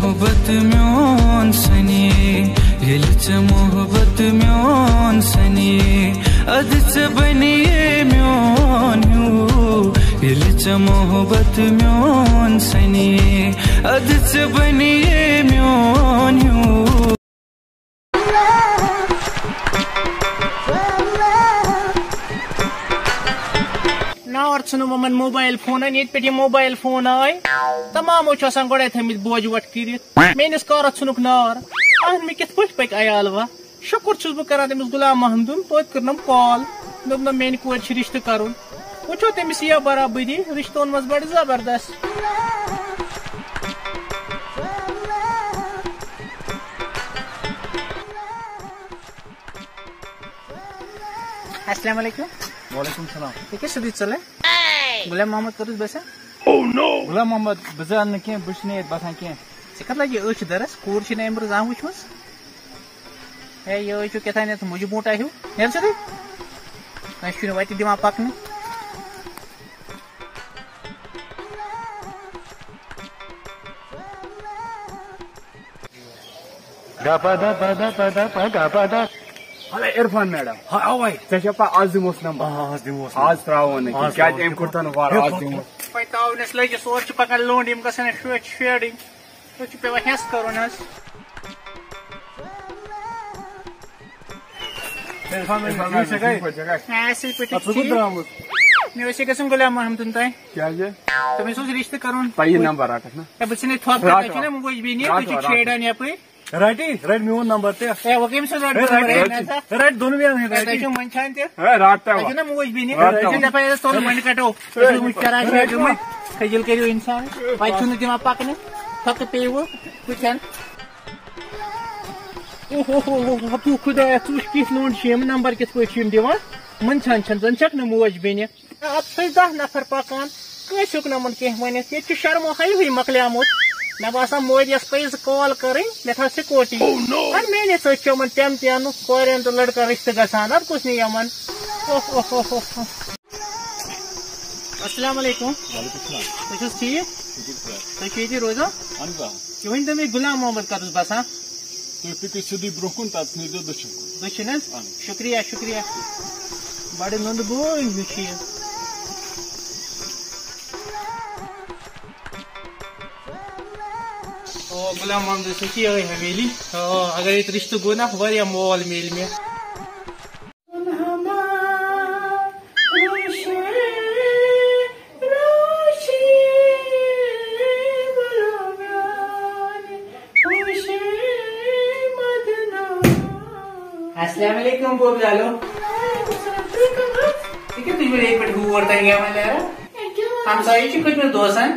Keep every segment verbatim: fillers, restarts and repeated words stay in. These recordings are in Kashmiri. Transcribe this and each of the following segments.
محبت میون سنی، ییٚلہِ ژےٚ محبت میون سنی، ادٕ ژےٚ بنے میون ہیوٗ۔ ییٚلہِ ژےٚ محبت میون سنی، ادٕ ژےٚ بنے میون ہیوٗ۔ نار ژھٕنُم یِمن موبایل فونن، ییٚتہِ پٮ۪ٹھ یِم موبایل فون آے، تمامو چھُ آسان گۄڈے تھٲمٕتۍ بوجہِ وٹھ کٔرِتھ۔ میٲنِس کارس ژھٕنُکھ نار۔ اہن، مےٚ کِتھ پٲٹھۍ پکہِ عیال وۄنۍ؟ شُکُر چھُس بہٕ کران تٔمِس غلام محمدُن، توتہِ کٔرنَم کال۔ دوٚپنَم، میٛانہِ کورِ چھِ رِشتہٕ کَرُن۔ وٕچھو تٔمِس یِیا برابٔدی، رِشتہٕ اوٚنمَس بَڑٕ زبردست۔ السلام علیکم۔ وعلیکم السلام۔ یہِ کیٛاہ سیوٚدُے ژَلے؟ غلام محمد کٔرٕس بَسان؟ غلام محمد، بہٕ زانہٕ نہٕ کینٛہہ، بہٕ چھُس نہٕ ییٚتہِ بَسان کینٛہہ۔ ژےٚ کَتھ لَگہِ أچھ دَرَس؟ کوٗر چھِ نہٕ أمۍ برٛونٛہہ زانٛہہ وٕچھمٕژ۔ ہے، یہِ حظ چھُ کیٛاہ تام یَتھ مُجہِ بوٗنٛٹھ آہیوٗ۔ نیر سیوٚدُے۔ کٲنٛسہِ چھُنہٕ وَتہِ دِوان پَکنہٕ۔ ہلے عرفان میڈم۔ ہا، اَوَے۔ ژےٚ چھےٚ پَے، آز دِموس نمبر۔ آ، آز دِموس آز نمبر۔ ترٛاوو نہٕ کینٛہہ۔ آز کیٛازِ ترٛاوو أمۍ کوٚر تَنہٕ وارٕ، ہے، آز کوٚر۔ دِموس۔ وۄنۍ تاونَس لٔجِس، اورٕ چھِ پَکان لوٚنٛڈ، یِم گژھن اَسہِ شٲ-، شیرٕنۍ۔ أسۍ چھِ پٮ۪وان ہٮ۪س کَرُن حظ۔ عرفان، عرفان، ٹھیٖک چھا گَرِ؟ ٹھیٖک پٲٹھۍ چھا گَرِ؟ آ، اَصٕل پٲٹھۍ، اَتھ ژٕ کوٚت ٹھیٖک۔ درٛامُت؟ مےٚ اوس یہِ گژھُن غلام محمدُن تام۔ کیٛازِ؟ تٔمِس اوس رِشتہٕ کَرُن۔ تۄہہِ یہِ نمبر رَٹَکھ نا؟ ہے، بہٕ ژھٕنے تھۄپھ رَٹو، کَتہِ چھُنہ رَٹو۔ موج بیٚنہِ، تُہۍ رَٹو، چھِو رَٹو۔ چھیڑان یَپٲرۍ۔ رَٹی، رَٹہِ میون نمبر تہِ۔ ہے، وۄنۍ کٔمِس حظ رَٹہِ ہے، نمبر؟ رَٹہِ، ہے، نہ سا۔ رَٹہِ دۄنوٕنی ہے، رَٹہِ۔ تۄہہِ چھُو منٛدچھان تہِ؟ ہے، رَٹہِ تۄہہِ تۄہہِ وۄنۍ۔ چھُو نہ موج بیٚنہِ؟ رَٹہِ تۄہہِ چھُو تۄہہِ۔ دَپان، ہے، ژٕ ژوٚل وۄنۍ کَٹو۔ تُہۍ چھِو وٕنہِ چَران شیٹھ گٔمٕتۍ۔ خٔجِل کٔرِو اِنسان۔ پَتہٕ چھُو نہٕ دِوان پَکنہٕ۔ تھۄکہٕ پیٚیِوٕ بٕتھٮ۪ن۔ اوہ، اوہ، اوہ، اوہ، اوہ، خۄدایا، ژٕ وٕچھ، کِژھ لونٛڈ چھِ یِم، نمبر کِتھ پٲٹھۍ چھِ یِم دِوان؟ منٛدچھان چھَنہٕ، زَن چھَکھ نہٕ موج بیٚنہِ۔ اَتھ چھِ دَہ نفر پَکان، کٲنٛسہِ ہیوٚک نہٕ یِمَن کینٛہہ ؤنِتھ۔ ییٚتہِ چھُ شرمو ہَے ہِوٕے مۄکلیٛومُت۔ مےٚ باسان، مورِ یَس پَزِ کال کَرٕنۍ، مےٚ تھاو سِکوٹی۔ اَدٕ میٛانے سۭتۍ چھُ یِمَن تِم تہِ اَنُن، کورٮ۪ن تہٕ لٔڑکَن رِشتہٕ گژھان، اَدٕ کُس نِیہِ یِمَن؟ اوہ، اوہ، اوہ، اوہ، اوہ۔ السلام علیکم۔ وعلیکم السلام۔ تُہۍ چھِو حظ ٹھیٖک؟ شُکُر خۄدایَس۔ تُہۍ چھِو ییٚتی روزان؟ اَہَن حظ، آ۔ یہِ ؤنۍ تو مےٚ، غلام محمد کَتَس بَسان؟ تُہۍ پٔکِو سیوٚدُے برٛونٛہہ کُن، تَتھ نیٖرزیو دٔچھُن کُن۔ دٔچھُن حظ؟ اَہَن حظ۔ شُکریہ، شُکریہ۔ بَڑٕ نُنٛدٕ بوے ہیوٗ چھُ یہِ۔ او، غلام محمد سٕنٛز چھِ یِہوٚے حویلی۔ آ، اگر ییٚتہِ رِشتہٕ گوٚو نا، واریاہ مول میلہِ مےٚ۔ السلام علیکم بوب لالو۔ وعلیکم السلام۔ تُہۍ کم حظ؟ ژٕ کیٛاہ، تُہۍ چھِو ییٚتہِ پٮ۪ٹھ ہور تانۍ گٮ۪وان نیران؟ ہے، گٮ۪وان۔ ہمسایہِ چھِ کھٔتمٕتۍ دوستن۔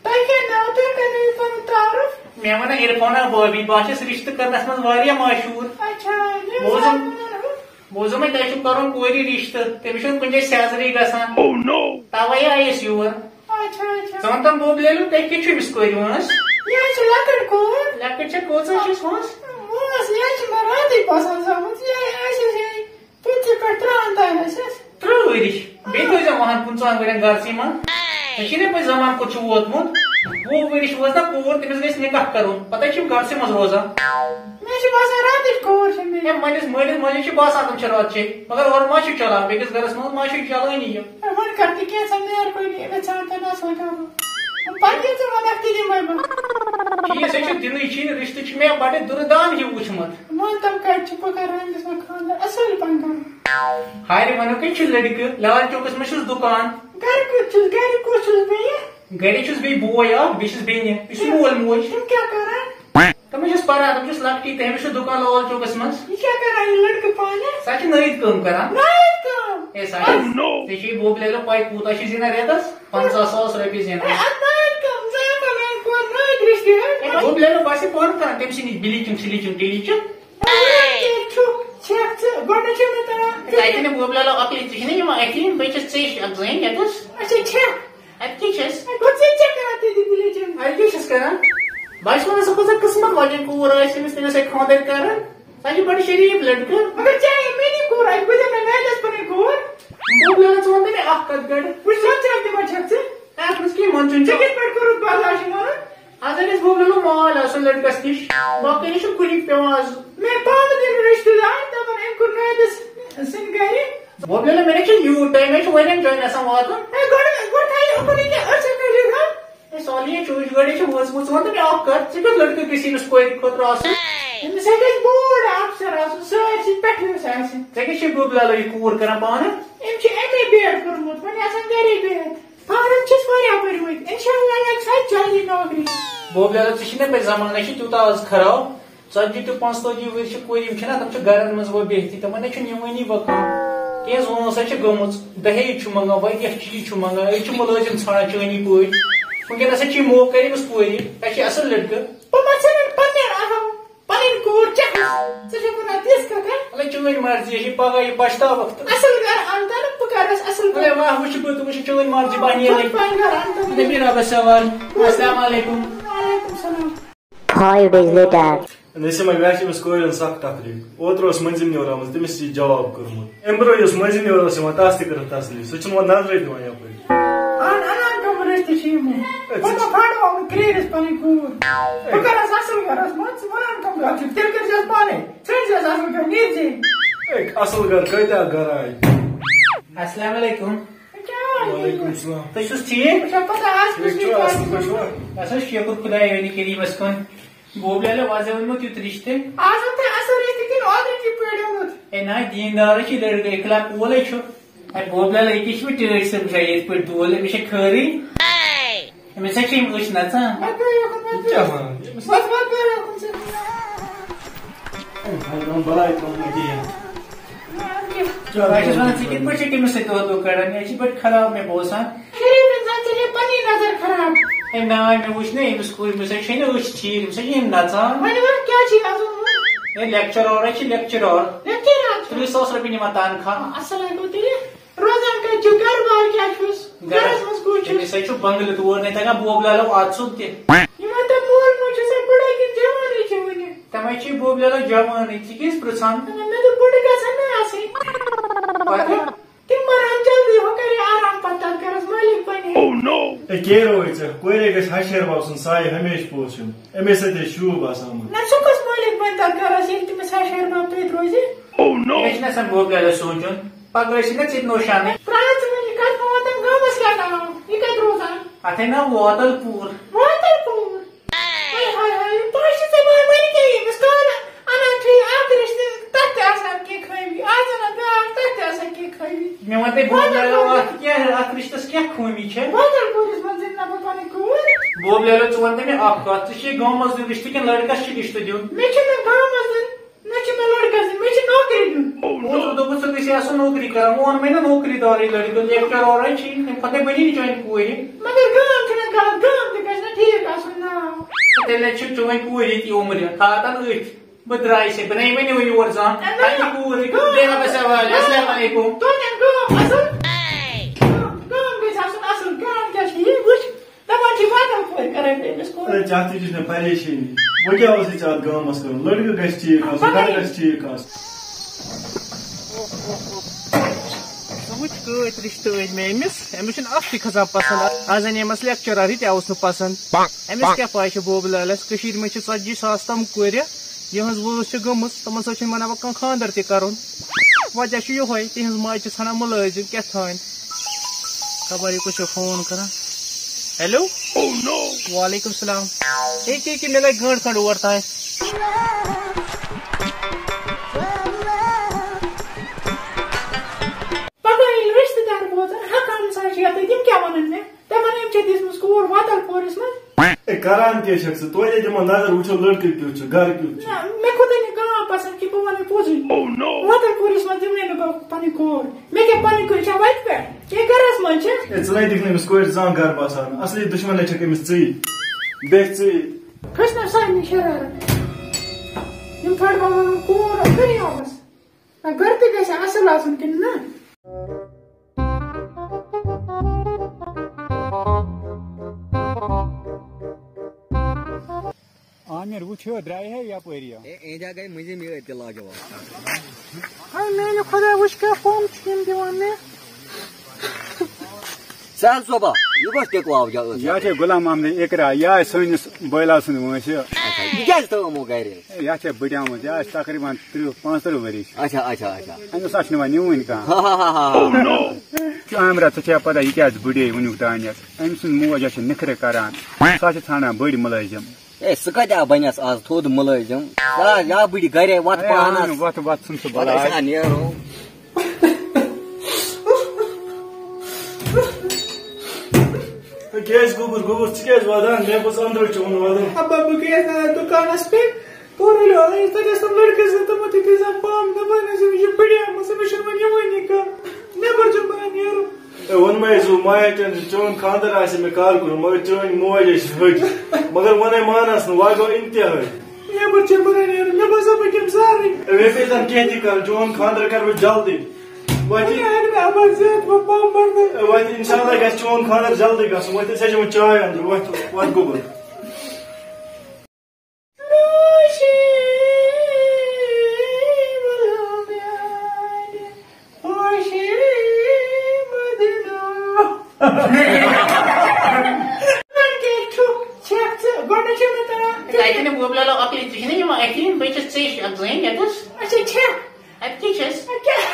تۄہہِ کیٛاہ ناو؟ تُہۍ کٔرِو پَنُن تعارُف۔ مےٚ وَنان عرفانہ بٲبی، بہٕ ہا چھَس رِشتہٕ کَرنَس منٛز واریاہ مشہوٗر۔ اچھا، ییٚمِس بوزُم، ناو وَنان ہُہ؟ بوزُم ہے تۄہہِ چھُو کَرُن کورِ رِشتہٕ، تٔمِس چھُنہٕ کُنہِ جایہِ سیزرٕے گژھان۔ Oh no! تَوَے آیہِ أسۍ یور۔ اچھا، اچھا۔ ژٕ وَن تَم بوبلیلو، تۄہہِ کیٛاہ چھُ أمِس کورِ وٲنٛس؟ یہِ حظ چھِ لۄکٕٹ کوٗر۔ لۄکٕٹ چھےٚ، کۭژاہ چھَس وٲنٛس؟ وٲنٛس، یہِ حظ چھِ مےٚ راتٕے پَسنٛد زامٕژ، یہِ حظ چھِ یہِ پٕنٛژٕہ پٮ۪ٹھ ترٛہَن تام حظ چھَس۔ تٕرٛہ ؤرِش؟ بیٚیہِ تھٲیزیو وُہَن پٕنٛژٕہَن ؤرِین گرسٕے منٛز۔ ژےٚ چھُے نہ پَے زمانہٕ کوٚت چھُ ووتمُت؟ وُہ ؤرِش وٲژ نہ کوٗر، تٔمِس گژھِ نِکاح کَرُن۔ پَتہٕ چھِ یِم گرسٕے منٛز روزان۔ مےٚ چھُ باسان، راتٕچ کوٗر چھِ مےٚ۔ ہے، مٲلِس، مٲلِس ماجہِ چھُ باسان، تِم چھِ راتچے، مگر اورٕ ما چھُ چلان؟ بیٚکِس گرس منٛز ما چھُ چلٲنی یِم؟ ہے، وۄنۍ کر تہِ کینٛژھا مہربٲنی، یژھان تہٕ نہ آسان کرُن۔ پتہٕ ییٚلہِ ژٕ ونکھ تہِ دِمے بہٕ۔ ٹھیٖک، ژےٚ چھُ دِلٕے چھُے نہٕ، رِشتہٕ چھُ مےٚ بڑٕ دُردان ہیوٗ وٕچھمُت۔ وۄنۍ تِم کتہِ چھِ، بہٕ کرٕ أمِس وۄنۍ خانٛدر، اصٕل پہن کرُن۔ ہارِ ونو کٔمۍ چھُ لڑکہٕ؟ لال چوکس منٛز چھُس دُکان۔ گرِ کُس چھُس، گرِ کُس چھُس بیٚیہِ؟ گرِ چھُس بیٚیہِ بوے اکھ، بیٚیہِ چھُس بیٚنہِ، یہِ چھُ مول موج۔ تِم کیٛاہ کران؟ تِم چھِس پران، تِم چھِس لۄکٹی، تٔمِس چھُ دُکان لال چوکس منٛز۔ یہِ کیٛاہ کران، یہِ لڑکہٕ پانہٕ؟ سۄ چھِ نٲیِد کٲم کران۔ نٲیِد کٲم؟ ہے، سۄ چھِ، ژےٚ چھے بوبلیلو پَے کوٗتاہ چھِ زینان رٮ۪تس؟ پنٛژاہ ساس رۄپیہِ زینان۔ ہے، اَدٕ نٲیِد کٲم، ژٕ ہٮ۪کھ نہٕ میٛانہِ کورِ نٲیِد رِشتہٕ ہٮ۪تھ؟ ہے، بوبلیلو باسہِ پانہٕ کران تٔمۍ سٕے نِش بِلیٖچِنٛگ سِلیٖچِنٛگ ٹیٖچِنٛگ۔ ہے، ژٕ چھُکھ، چھَکھ ژٕ، گۄڈٕ چھُنہٕ مےٚ تران تَتہِ فِکرِ۔ نہٕ بوبلیلو عقلٕے، ژےٚ چھِ نہ یِوان اَتھِ، بہٕ چھَس ژےٚ نِش اکھ زٔنۍ ییٚتس۔ اچھا، چھَکھ۔ اَتہِ کیٛاہ چھِ اَسہِ؟ اَتہِ گوٚو ژےٚ کیٛاہ کران تیٚلہِ دِلہِ جان؟ اَتہِ کیٛاہ چھِ أسۍ کران؟ بہٕ چھُس وَنان، سۄ کۭژاہ قٕسمت واجیٚنۍ کوٗر آسہِ، أمِس تٔمِس ہیٚکہِ خانٛدر کَرُن۔ سۄ چھِ بَڑٕ شریٖف لٔڑکہٕ۔ مگر چاہے میٛٲنی کوٗر آسہِ، بہٕ دِمہٕ نہٕ میٛانہِ آسہِ پَنٕنۍ کوٗر۔ بہٕ وَنہٕ، ژٕ وَن تہٕ مےٚ اَکھ کَتھ گۄڈٕ۔ وٕچھ، لۄکچار تہِ ما چھَکھ ژٕ؟ اَتھ منٛز کِہیٖنۍ منٛدچھُن چھُ۔ ژےٚ کِتھ پٲٹھۍ کوٚرُتھ برداش یِمَن؟ اَدٕ أمِس بوبلُک مال آسُن لٔڑکَس نِش، باقٕے نِش چھُ کُنہِ پٮ۪وان آز۔ مےٚ پانہٕ تہِ رِشتہٕ دار، دَپان أمۍ کوٚر نٲدِس سٕنٛدِ گَرِ۔ بوبلہِ، مےٚ چھُ یوٗت ٹایم، مےٚ چھُ واریاہَن جایَن آسان واتُن۔ ہے، گۄڈٕ، گۄڈٕ تھایہِ اُکُن یہِ کیٛاہ أچھَن کٔرِتھ، ہا؟ ہے، سالہِ، یہِ چوٗنٛچہِ گٲڑۍ چھِ وٲژمٕژ، ژٕ وَن تہٕ مےٚ اَکھ کَتھ، ژٕ کیُتھ لٔڑکہٕ گٔژھی أمِس کورِ خٲطرٕ آسُن؟ أمِس ہیٚکہِ اَسہِ بوٚڑ اَفسَر آسُن، سٲرسٕے پٮ۪ٹھٕ یُس آسہِ۔ ژےٚ کیٛاہ چھِ بوبلہِ یہِ کوٗر کَران پانہٕ؟ أمۍ چھِ ایم اے بی ایڈ کوٚرمُت، وۄنۍ آسان گَرے بِہِتھ۔ فارم چھِس واریاہ ؤرۍ وٲتۍ، اِنشاءاللہ لَگہِ سۄ جلدی نوکری۔ بوبلہِ، ژٕ چھِ نہ پَے زمانہٕ چھِ تیوٗتاہ آز خراب۔ ژتجی تہٕ پانٛژتٲجی ؤرۍ چھِ کورِ، یِم چھِنہ، تِم چھِ گَرَن منٛز وۄنۍ بِہتھٕے، تِمَن نہ چھُ نِوٲنی وۄنۍ کانٛہہ۔ کینٛہہ زوٗن سا چھِ گٔمٕژ، دَہیج چھُ منٛگان، واریاہ چیٖز چھُ منٛگان، أڑۍ چھِ مُلٲزِم ژھانٛڈان چٲنی پٲٹھۍ۔ وٕنکٮ۪نَس ہا چھِ یہِ موقعہٕ کٔرۍ أمِس کورِ، اَسہِ چھِ اَصٕل لٔڑکہٕ۔ بہٕ ما ژھٕنَن پنٛنٮ۪ن اَتھَن پَنٕنۍ کوٗر چَکَس؟ ژٕ چھَکھ وَنان تِژھ کَتھا؟ اَلے، چٲنۍ مرضی، یہِ چھِ پَگاہ یہِ پَشتاوَکھ تہٕ۔ اَصٕل گَرٕ اَنتَن، بہٕ کَرَس اَصٕل اَلے، پٲٹھۍ۔ وَاہ، وٕچھِ بہٕ تہٕ وٕچھِ چٲنۍ مرضی، بہٕ نیرٕ۔ بہٕ پَنٕنۍ گَرٕ اَنتَن۔ دٔپِو رۄبَس حوال۔ السلام علیکُم۔ وعلیکُم السلام۔ Five days later. نسیٖم، مےٚ چھِ أمِس کورِ ہُنٛد سَخ تکلیٖف۔ اوترٕ اوس مٔنٛزِم نیوٗر آمٕژ، تٔمِس چھِ یہِ جواب کوٚرمُت۔ اَمہِ برٛونٛہہ یُس مٔنٛزِم نیوٗر اوس یِوان، تَس تہِ کٔرٕکھ تسلی۔ سُہ چھُنہٕ وۄنۍ نظرے دِوان یَپٲرۍ۔ اَن، اَنان کَم رٔٹۍ تہِ چھِ یِمو۔ ہے، ژٕ پَتہٕ چھِ پھاڑو آمُت کرٛیٖرِس پَنٕنۍ کوٗر۔ ہے۔ بہٕ کَرَس اَصٕل گَرَس منٛز، ژٕ وَنان کَم کَتھ چھِ؟ تیٚلہِ کٔرۍزِہَس پانَے۔ ژھٕنۍزِہَس اَصٕل گَرٕ، نیٖرزِ۔ ہے، اَصٕل گَرٕ کۭتیٛاہ گَرٕ آے؟ السلام علیکُم۔ وعلیکم السلام۔ تُہۍ چھِو حظ ٹھیٖک؟ ٹھیٖک چھِو، اَصٕل پٲٹھۍ چھِوا؟ اَسہِ حظ شُکُر خۄدایہِ کٔریٖمَس کُن۔ بوبلہِ، وۄنۍ زَن ووٚنمُت یُتھ رِشتہٕ۔ آز اوٚن تۄہہِ اَصٕل رِشتہٕ کِنہٕ اوترٕ کہِ پٲٹھۍ اوٚنمُت؟ ہے نہ، دیٖندار چھِ لٔڑکہٕ، اخلاق وولٕے چھُ۔ ہے بوبلہِ، یہِ کیٛاہ چھِ وۄنۍ ٹٲٹھۍ صٲب جایہِ یِتھ پٲٹھۍ دول؟ أمِس چھےٚ خٲرٕے۔ أمِس ہا چھِ یِم أچھ نَژان۔ وۄنۍ کٔرِو یوکُن، وۄنۍ کٔرِو۔ کیٛاہ وَنان؟ بَس وۄنۍ کٔرِو یوکُن ژٕ۔ ہے، بھائی، تِمَن بَلاے تُلمٕتۍ یہِ۔ بہٕ چھُس وَنان، ژٕ کِتھ پٲٹھۍ چھَکھ أمِس سۭتۍ دۄہ دۄہ کَڑان؟ یہِ چھِ بٔڑ خراب مےٚ باسان۔ شریٖف اِنسان، ژےٚ چھے پَنٕنی نظر خراب۔ ہے نہ، مےٚ وٕچھ نہ أمِس کورِ، أمِس ہے چھے نہٕ أچھ ٹھیٖک، أمِس ہے چھِ یِم نَژان۔ وۄنۍ وَن، کیٛاہ چھِ یَژھان وَنُن؟ ہے لیکچرار ہے چھِ لیکچرار۔ لیکچرار چھُ۔ تٕرٛہ ساس رۄپیہِ نِوان تنخواہ۔ اَصٕل ہے گوٚو تیٚلہِ۔ روزان کَتہِ چھُ؟ گَرٕ بار کیٛاہ چھُس؟ گَرٕ۔ گَرَس منٛز کُس چھُ؟ تٔمِس ہے چھُ بنٛگلہٕ تور نَے تَگان بوبلالو اَژُن تہِ۔ یِمَن تۄہہِ مول موج چھُ سا بٕڑَے کِنہٕ جوانٕے چھِ وٕنہِ؟ تِمَے چھِ بوبلالو جوانٕے، ژٕ کیٛازِ پرٛژھان؟ نہ، مےٚ دوٚپ بٕڑٕ گژھن نہ آسٕنۍ۔ پَتہٕ؟ تِم مَرَن جلدی، ہُہ کَرِ آرام پَتہٕ تَتھ گَرَس مٲلِک بَنہِ۔ اے کیرو ژےٚ، کورے گژھِ ہَشہِ ہیٚہر بَب سُنٛد سایہِ ہمیشہِ پوشُن۔ أمے سۭتۍ ہے شوٗب آسان یِمَن۔ نہ، سُہ کُس مٲلِک بَنہِ تَتھ گَرَس، ییٚلہِ تٔمِس ہَشہِ ہیٚہر بَب تٔتۍ روزِ؟ مےٚ چھِنہ آسان بوبلالَس سونٛچُن۔ پَگاہ ٲسِن نا ژےٚ تہِ نوشانٕے۔ ترٛاو ژٕ وۄنۍ یہِ کَتھ، بہٕ وَنہٕ تَمہِ گامَس کیٛاہ ناو؟ یہِ کَتہِ روزان؟ اَتھَے نا ووتَل پوٗر۔ ووتَل پوٗر؟ ہاے، ہاے، ہاے، تۄہہِ چھِ زبان وۄنۍ کیٛاہ ییٚمِس کانٛہہ اَنان چھُ یہِ اَکھ رِشتہٕ، تَتھ تہِ آسان کینٛہہ خٲمی، آز اَنان بیٛاکھ، تَتھ تہِ آسان کینٛہہ خٲمی۔ مےٚ وَن تہٕ بوبلالو اَتھ کیٛاہ، اَتھ رِشتَس کیٛاہ خٲمی چھےٚ؟ ووتَل پوٗرِس منٛز زِندٕ نہ بہٕ پَنٕنۍ کوٗر۔ بوبلالو، ژٕ وَن تہٕ مےٚ اَکھ کَتھ، ژےٚ چھُے گامَس دیُن رِشتہٕ کِنہٕ لٔڑکَس چھُ رِشتہٕ دیُن؟ مےٚ چھُنہٕ گامَس دیُن۔ مےٚ چھِ مےٚ لٔڑکَس دیُن، مےٚ چھِ نوکری دیُن۔ اوترٕ دوٚپُتھ ژٕ گٔژھی آسُن نوکری کران، ووٚن مےٚ نا نوکری دارٕے لٔڑکہٕ، لیکچرارٕے چھی، تَمہِ کھۄتہٕ بَنی نہٕ چانہِ کورِ۔ مگر گام چھُنہ غلط، گام تہِ گژھِ نہ ٹھیٖک آسُن ناو۔ تیٚلہِ چھُ چٲنۍ کوٗر ییٚتی عمرِ، تھاو تَن أتھۍ۔ بہٕ درٛایہِ سے، بہٕ نَے وۄنۍ یور زانٛہہ۔ اے، نہ، پننہِ کوٗر، گام، بیٚیہِ رۄبَس حوالہٕ۔ السلام علیکم۔ توتہِ گام اَصٕل۔ گام، گام گژھِ آسُن اَصٕل، گام کیٛاہ چھُ یہِ؟ وٕچھ، دَپان چھِ وَتَن پورِ کَران تٔمِس کوٗر۔ اے، ژےٚ تہِ چھُ مےٚ پریشٲنی۔ وۄنۍ کیٛاہ اوسُے ژےٚ اَتھ گامَس کَرُن؟ لٔڑکہٕ گژھِ ٹھیٖک آسُن، گَرٕ گژھِ ٹھیٖک آسُن۔ ژٕ وٕچھ کۭتۍ رِشتہٕ أنۍ مےٚ أمِس، أمِس چھُنہٕ اَکھ تہِ کھسان پَسنٛد۔ آز اَنے مَس لیکچرَر، یہِ تہِ آوُس نہٕ پَسنٛد۔ أمِس کیٛاہ پَے چھِ بوبہٕ لالَس؟ کٔشیٖرِ منٛز چھِ ژَتجی ساس تِم کورِ، یِہٕنٛز وٲنٛس چھِ گٔمٕژ، تِمَن سۭتۍ چھِنہٕ بَنان وۄنۍ کانٛہہ خانٛدَر تہِ کَرُن۔ وجہ چھُ یِہوٚے، تِہِنٛز ماجہِ چھِ ژھٕنان مُلٲزِم کیٛاہ تھانۍ۔ خبر یہِ کُس چھُ فون کران۔ ہیلو۔ Oh no! وعلیکم السلام۔ ہے کہِ کہِ مےٚ لگہِ گٲنٛٹہٕ کھنٛڈ اور تام۔ پگاہ ییٚلہِ رِشتہٕ دار بوزن، حق ہمساے چھِ یَپٲرۍ، تِم کیٛاہ وَنن مےٚ؟ دَپان أمۍ چھےٚ دِژمٕژ کوٗر وۄتَل پورِس منٛز۔ اے، کران کیٛاہ چھَکھ ژٕ؟ توتہِ دِمو نظر، وٕچھو لٔڑکہٕ کیُتھ چھُ، گرٕ کیُتھ چھُ۔ نہ، مےٚ کھوٚت نہٕ گام پسنٛد کہِ بہٕ وَنَے پوٚزُے۔ Oh no! وۄتَل پورِس منٛز دِمَے نہٕ بہٕ پَنٕنۍ کوٗر۔ مےٚ کیٛاہ پَنٕنۍ کورِ چھا وَتہِ پٮ۪ٹھ؟ یہِ گَرَس منٛز چھِ۔ اے، ژٕ نَے دِکھ نہٕ أمِس کورِ زانٛہہ گَرٕ باسان۔ اَصلی دُشمَنَے چھَکھ أمِس ژٕے۔ بیٚیہِ ژٕے۔ کھٔژ نہ سارنٕے شرارت۔ یِم پھَٹہٕ بَناوَن کوٗر دُنیاہَس۔ نہ، گَرٕ تہِ گژھِ اَصٕل آسُن کِنہٕ نہ؟ عامر، وٕچھ ہیوٚر، درٛایہِ ہے یَپٲرۍ یہِ۔ اے، اے جا گٔے مٔنٛزِم یہِ أتۍ تہِ لاجواب۔ ہاے میٛانہِ خۄداے، وٕچھ کیٛاہ پوٚم چھِ یِم دِوان مےٚ۔ طاہر صٲبا، یہِ کۄس ٹِکواو جا ٲس؟ یہِ ہا چھےٚ غلام محمد اقرا، یہِ آسہِ سٲنِس بٲیلا سٕنٛز وٲنٛسہِ۔ اچھا، یہِ کیٛازِ ترٛٲومو گرِ؟ ہے، یہِ ہا چھےٚ بٔڈیمٕژ، یہِ آسہِ تقریباً ترٕٛہ پانٛژترٕٛہ ؤری۔ اچھا، اچھا، اچھا۔ أمِس ہا چھُنہٕ وۄنۍ نِوٕنۍ کانٛہہ۔ ہا، ہا، ہا، ہا، ہا۔ کیٛاہ عامرہ، ژےٚ چھےٚ پتہ یہِ کیٛازِ بٕڈے وٕنیُک تانٮ۪تھ؟ أمۍ سٕنٛز موج ہا چھِ نِکھرٕ کران، سۄ ہا چھِ ژھانڈان بٔڑۍ مُلٲزِم۔ ہے، سُہ کتہِ آو بنیس آز تھوٚد مُلٲزِم؟ سُہ آز یا بٕڈِ گرے وتھ ہے، پانس۔ اہن، وتھ، وتھ ژھٕن سُہ بلاے۔ أسۍ ہا نیرو۔ کیٛازِ گوٚبُر، گوٚبُر، ژٕ کیٛازِ ودان؟ مےٚ گوٚژھ أنٛدرٕ چون ودُن۔ ابا، بہٕ گٔیَس نہ دُکانَس پٮ۪ٹھ، تورٕ ییٚلہِ آیَس، تَتہِ ٲسۍ تِم لٔڑکہٕ زٕ، تِمو تہِ دِژ پَمپ، دَپان ٲسِم، "یہِ پِڑیمٕژ، أمِس چھُنہٕ وۄنۍ یِوٲنی کانٛہہ، نٮ۪بر چھُنہٕ بَنان نیرُن۔" اے، ووٚنمَے زِ ماہِٹٮ۪ن زِ چون خانٛدر آسہِ مےٚ کار کوٚرمُت، مگر چٲنۍ موج ٲسۍ ۂٹۍ۔ مگر وَنے مانَس نہٕ، وۄنۍ گوٚو اِنتِہٲیی۔ نٮ۪بر چھُنہٕ بَنان نیرُن، مےٚ باسان بہٕ کَمہِ سارٕے۔ اے، مےٚ پیٚیہِ زَن کینٛہہ تہِ کَرُن، چون خانٛدر کَرٕ بہٕ جلدی۔ وۄنۍ وۄنۍ اَنہِ مےٚ اَبَز زیادٕ وۄنۍ پَمپ بَنٛد۔ وۄنۍ اِنشاء اللہ گژھِ چون خانٛدر جلدی گژھُن۔ وۄنۍ تہِ ژھٕنہِ وۄنۍ چاے أنٛدرٕ، وۄتھ، وۄتھ گوٚبُر۔ اچھا، چھَکھ۔ اَدٕ کیٛاہ چھَس؟ اَدٕ کیٛاہ؟